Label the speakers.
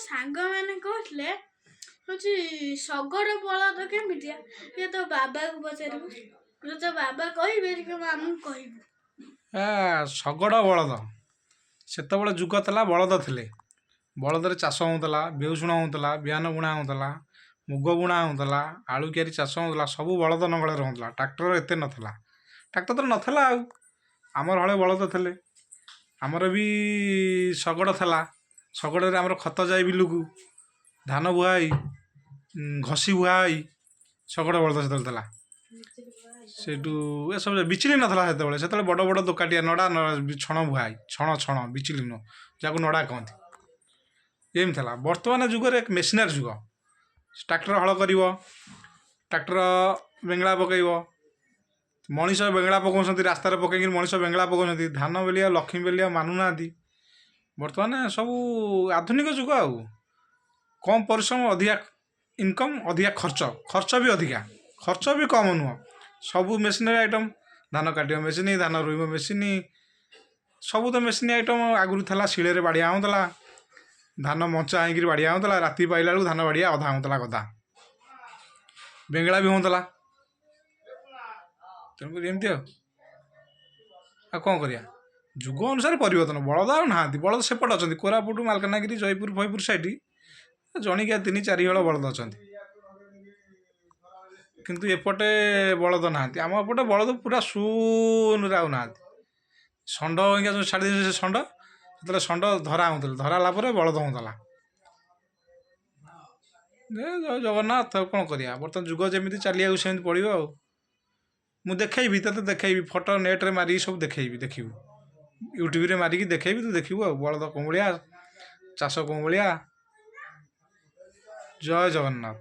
Speaker 1: ସାଙ୍ଗମାନେ କହୁଥିଲେ ହଉଛି ଶଗଡ଼ ବଳଦ କେମିତିଆ, ଟିକେ ତୋ ବାବାକୁ ପଚାରିବୁ। ତୋ ବାବା କହିବେ, ଟିକେ ଆମକୁ କହିବୁ।
Speaker 2: ଏ ଶଗଡ଼ ବଳଦ, ସେତେବେଳେ ଯୁଗ ଥିଲା, ବଳଦ ଥିଲେ। ବଳଦରେ ଚାଷ ହେଉଥିଲା, ବେଉଷଣ ହେଉଥିଲା, ବିହନ ବୁଣା ହେଉଥିଲା, ମୁଗ ବୁଣା ହେଉଥିଲା, ଆଳୁ କିଆରି ଚାଷ ହେଉଥିଲା। ସବୁ ବଳଦ ନଙ୍ଗଳରେ ହେଉଥିଲା। ଟ୍ରାକ୍ଟର ଏତେ ନଥିଲା, ଟ୍ରାକ୍ଟର ତ ନଥିଲା। ଆଉ ଆମର ହଳେ ବଳଦ ଥିଲେ, ଆମର ବି ଶଗଡ଼ ଥିଲା। ଶଗଡ଼ରେ ଆମର ଖତ ଯାଏ ବିଲକୁ, ଧାନ ବୁହା ହେଇ, ଘଷି ବୁହା ହେଇ। ଶଗଡ଼ ବଳଦ ସେତେବେଳେ ଥିଲା। ସେଇଠୁ ଏସବୁ ବିଚିଲି ନଥିଲା ସେତେବେଳେ। ସେତେବେଳେ ବଡ଼ ବଡ଼ ଦୋକାଟିଆ ନଡ଼ା, ଛଣ ବୁହା ହେଇ, ଛଣ, ଛଣ, ବିଚିଲି ନୁହଁ, ଯାହାକୁ ନଡ଼ା କହନ୍ତି, ଏମିତି ଥିଲା। ବର୍ତ୍ତମାନ ଯୁଗରେ ମେସିନାରୀ ଯୁଗ। ଟ୍ରାକ୍ଟର ହଳ କରିବ, ଟ୍ରାକ୍ଟର ବେଙ୍ଗଳା ପକାଇବ, ମଣିଷ ବେଙ୍ଗଳା ପକାଉଛନ୍ତି। ରାସ୍ତାରେ ପକାଇକିରି ମଣିଷ ବେଙ୍ଗଳା ପକାଉଛନ୍ତି। ଧାନ ବେଲିଆ, ଲକ୍ଷ୍ମୀ ବେଲିଆ ମାନୁନାହାନ୍ତି। ବର୍ତ୍ତମାନ ସବୁ ଆଧୁନିକ ଯୁଗ। ଆଉ କମ୍ ପରିଶ୍ରମ, ଅଧିକା ଇନକମ୍, ଅଧିକା ଖର୍ଚ୍ଚ, ଖର୍ଚ୍ଚ ବି ଅଧିକା, ଖର୍ଚ୍ଚ ବି କମ୍ ନୁହଁ। ସବୁ ମେସିନାରୀ ଆଇଟମ୍। ଧାନ କାଟିବ ମେସିନ୍, ଧାନ ରୋଇବ ମେସିନ୍, ସବୁ ତ ମେସିନ୍ ଆଇଟମ୍। ଆଗରୁ ଥିଲା ଶିଳରେ ବାଡ଼ିଆ ହେଉଥିଲା, ଧାନ ମଞ୍ଚା ହେଇକିରି ବାଡ଼ିଆ ହେଉଥିଲା। ରାତି ପାଇଲା ବେଳକୁ ଧାନ ବାଡ଼ିଆ ଅଧା ହେଉଥିଲା ଗଦା, ବେଙ୍ଗଳା ବି ହେଉଥିଲା। ତେଣୁକରି ଏମିତି ଆଉ ଆଉ କ'ଣ କରିବା? ଯୁଗ ଅନୁସାରେ ପରିବର୍ତ୍ତନ। ବଳଦ ଆଉ ନାହାନ୍ତି। ବଳଦ ସେପଟେ ଅଛନ୍ତି, କୋରାପୁଟ, ମାଲକାନଗିରି, ଜୟପୁର ଫୟପୁର ସାଇଡ଼ ଜଣିକିଆ 3-4 ହଳ ବଳଦ ଅଛନ୍ତି। କିନ୍ତୁ ଏପଟେ ବଳଦ ନାହାନ୍ତି। ଆମ ଏପଟେ ବଳଦ ପୁରା ଶୂନରେ, ଆଉ ନାହାନ୍ତି। ଷଣ୍ଢ ହେଇକା ଯେଉଁ ଛାଡ଼ି ଦେଇଛନ୍ତି, ସେ ଷଣ୍ଢ, ସେତେବେଳେ ଷଣ୍ଢ ଧରା ହେଉଥିଲେ। ଧରା ହେଲା ପରେ ବଳଦ ହେଉଥିଲା। ଏ ଜୟ ଜଗନ୍ନାଥ। ଆଉ କ'ଣ କରିବା? ବର୍ତ୍ତମାନ ଯୁଗ ଯେମିତି, ଚାଲିବାକୁ ସେମିତି ପଡ଼ିବ। ଆଉ ମୁଁ ଦେଖେଇବି ତତେ, ଦେଖେଇବି ଫଟୋ, ନେଟ୍ରେ ମାରିକି ସବୁ ଦେଖେଇବି, ଦେଖିବୁ। ୟୁଟ୍ୟୁବରେ ମାରିକି ଦେଖେଇବି, ତୁ ଦେଖିବୁ। ଆଉ ବଳଦ କେଉଁ ଭଳିଆ, ଚାଷ କେଉଁ ଭଳିଆ। ଜୟ ଜଗନ୍ନାଥ।